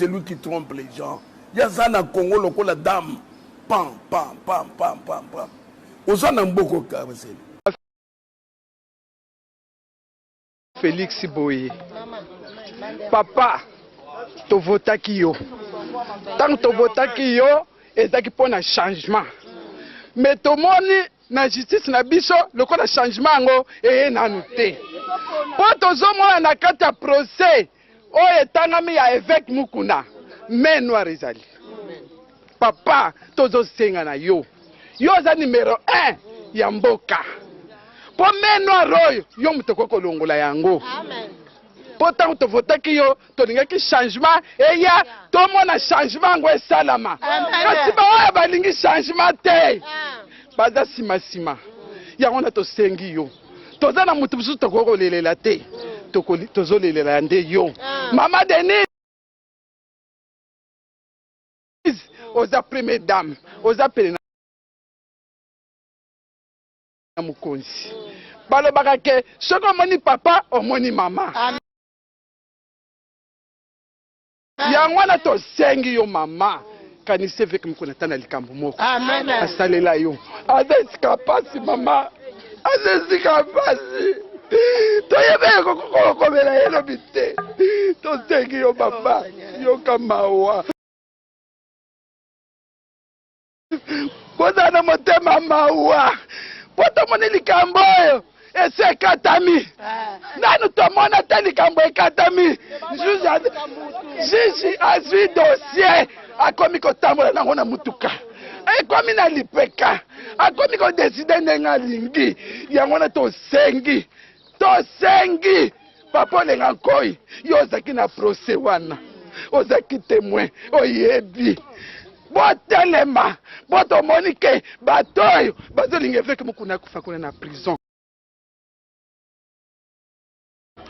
celui qui trompe les gens. Ye aza na Congo lokola dame. Pam, pam, pam, pam, pam, pam. Oza na mboko Kabasele. Felix boye papa tovotaki yo ntango tovotaki yo ezalaki mpo na changement me tomoni na justice na biso lokola changement yango eye nanu te mpo tozomona na kati ya procès oyo etangami ya evêque Mukuna main noire ezali papa tozosenga na yo yo oza numero 1 ya mboka mpo main noire oyo yo moto okoki kolongola yango mpo ntango tovotaki yo tolingaki changement eya tomona changement yango esalama kasi baoyo balingi changement te baza nsima nsima yango wana tosengi yo toza na moto mosusu tokoki kolelela te tozolelela nde yo ah. mama Denise oza première dame oza pene na mokonzi balobaka ke soki omoni papa omoni mama Yango wana tosengi yo mama, kanisa eveke mokona ata na likambo moko asalela yo. Aza esika pasi mama, aza esika pasi, toyebi ekokomela ye lobi te. Tosengi yo mama, yoka mawa. Bozala na motema mawa mpo tomoni likambo oyo esi ekatami. Eh. Nanu tomona te likambo ekatami. Juge azwi dossier akomi kotambola nango na motuka ekomi na lipeka akomi kodeside ndenge alingi. Yango wana tosengi tosengi Papa Olenga Nkoy, yo ozalaki na procès wana, ozalaki temoin, oyebi. Botelema po tomoni ke bato oyo bazolinga eveke Mukuna akufa kuna na prison.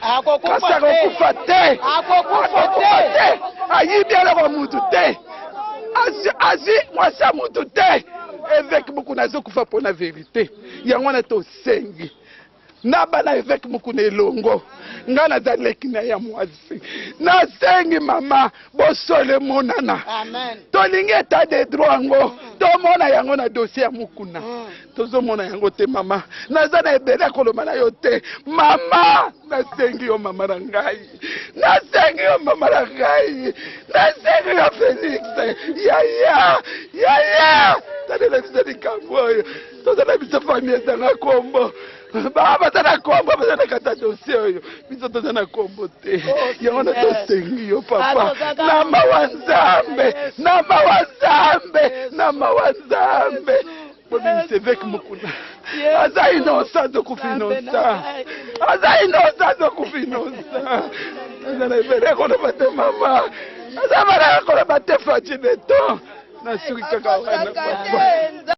Kasi akokufa te, akokufa te, ayibi eloko mutu te, azwi mwasi ya mutu te. Eveke Mukuna azokufa mpo na verite. Yango wana tosengi na bana eveke Mukuna elongo, ngai naza leki na ya mwasi, nasengi mama bosolo emonana. Tolingi etat de droit yango tomona yango na dossier ya Mukuna, tozomona yango te mama. Naza na ebele ya koloba na yo te mama, nasengi yo mama na ngai, nasengi yo mama na ngai, nasengi yo Felix yaya yaya, talela biso likambo oyo. Toza na biso famille ezanga kombo, ba baza na kombo, baza na kata dossier oyo, biso toza na kombo te. Oh, yango na tosengi yo papa, na mawa Nzambe, na mawa Nzambe, na mawa Nzambe, bobimisa eveke Mukuna. Aza innocent, azokufa innocent, aza innocent, azokufa innocent. Aza na ebele koloba te mama, aza bana koloba te Fatshi Beton. Nasuki kaka wana papa.